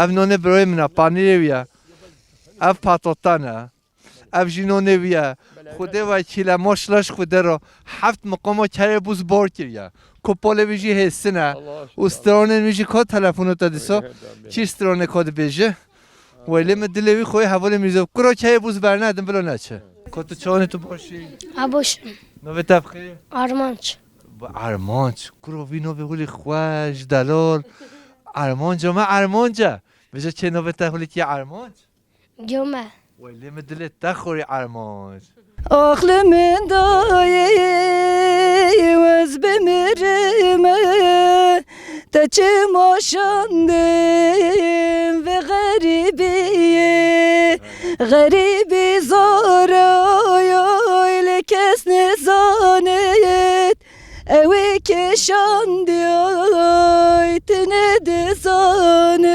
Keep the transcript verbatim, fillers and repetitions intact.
Ev nonê birayê min e, panîrê wî ye. Ev patotan e. Ev jî nonê wî ye. Xwedê ve kîle maşla ji Xwedê re heft miqama kerê bûz bar kiriye. Kopalê wî jî hêsin e. Û stranên wî jî ka telefona te dîsa. Çi stranê ka dibêje? Weylê min dilê wî xweyê hevalê Mîrzo. Kuro kerê bûz bernedin bila neçe. Ka tu çawanê tu başî? Ha, boş. Navê te bi xêr? Armanc. Bi Armanc. Kuro vî navê hulî xweş, delal. Armanca me Armanca. Vêca çê navê te hulî kî Armanc? Gome. Weylê min dilê te xorî Armanc. Ax li min dayê, ez bimirime, te çima şandin vê xerîbiyê? Xerîbî zor e, lê kes nizanit, ew ê kê şandiye, tu nedizanî.